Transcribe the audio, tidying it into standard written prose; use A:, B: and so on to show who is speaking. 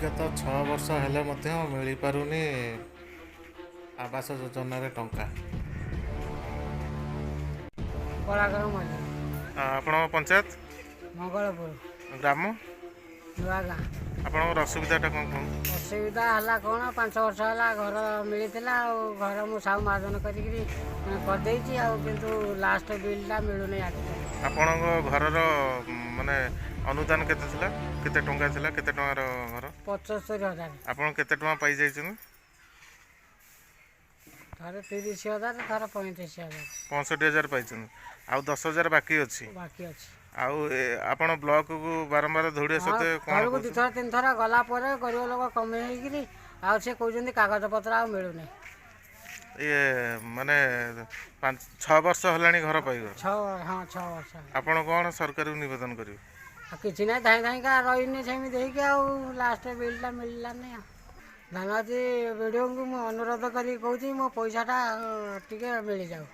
A: ବିଗତ 6 ବର୍ଷ ହେଲେ ମଧ୍ୟ ମିଳିପାରୁନି ଆବାସ ଯୋଜନାରେ ଟଙ୍କା।
B: କଳାକାର ମଲ୍ଲିକ।
A: ଆପଣଙ୍କ ପଞ୍ଚାୟତ?
B: ମଙ୍ଗଳପୁର।
A: ଗ୍ରାମ?
B: ନୂଆଗାଁ।
A: ଆପଣଙ୍କର ଅସୁବିଧାଟା କ'ଣ କୁହନ୍ତୁ?
B: ଅସୁବିଧା ହେଲା କ'ଣ, 5 ବର୍ଷ ହେଲା ଘର ମିଳିଥିଲା, ଆଉ ଘର ମୁଁ ସାହୁ ମହାଜନ କରିକିରି କରିଦେଇଛି, ଆଉ କିନ୍ତୁ ଲାଷ୍ଟ ବିଲ୍ଟା ମିଳୁନି ଆଜି।
A: ଆପଣଙ୍କ ଘରର ମାନେ ଅନୁଦାନ କେତେ ଥିଲା, କେତେ ଟଙ୍କା ଥିଲା, କେତେ ଟଙ୍କାର ଘର?
B: 75,000।
A: ଆପଣ କେତେ ଟଙ୍କା ପାଇଯାଇଛନ୍ତି?
B: ଥରେ 30,000, ଥରେ 35,000।
A: 65,000 ପାଇଛନ୍ତି, ଆଉ 10,000 ବାକି ଅଛି।
B: ବାକି ଅଛି।
A: ଆଉ ଆପଣ ବ୍ଲକକୁ ବାରମ୍ବାର ଦୌଡ଼ିବା ସତ୍ତ୍ୱେ କ'ଣ
B: ଘରକୁ
A: କହୁଛନ୍ତି?
B: 2ଥର 3ଥର ଗଲା ପରେ ଗରିବ ଲୋକ କମେଇ ହେଇକିରି ଆଉ ସେ କହୁଛନ୍ତି କାଗଜପତ୍ର ଆଉ ମିଳୁନି।
A: ଇଏ ମାନେ 5 6 ବର୍ଷ ହେଲାଣି ଘର ପାଇବା?
B: 6, ହଁ, 6 ବର୍ଷ ହେଲା।
A: ଆପଣ କ'ଣ ସରକାରକୁ ନିବେଦନ କରିବେ?
B: ଆଉ କିଛି ନାହିଁ, ଧାଇଁ ଧାଇଁକା ରହିନି ସେମିତି ହେଇକି, ଆଉ ଲାଷ୍ଟ ବିଲ୍ଟା ମିଳିଲାନି। ଆଉ ଧନବାଦୀ ବିଡ଼ିଓଙ୍କୁ ମୁଁ ଅନୁରୋଧ କରିକି କହୁଛି, ମୋ ପଇସାଟା ଟିକେ ମିଳିଯାଉ।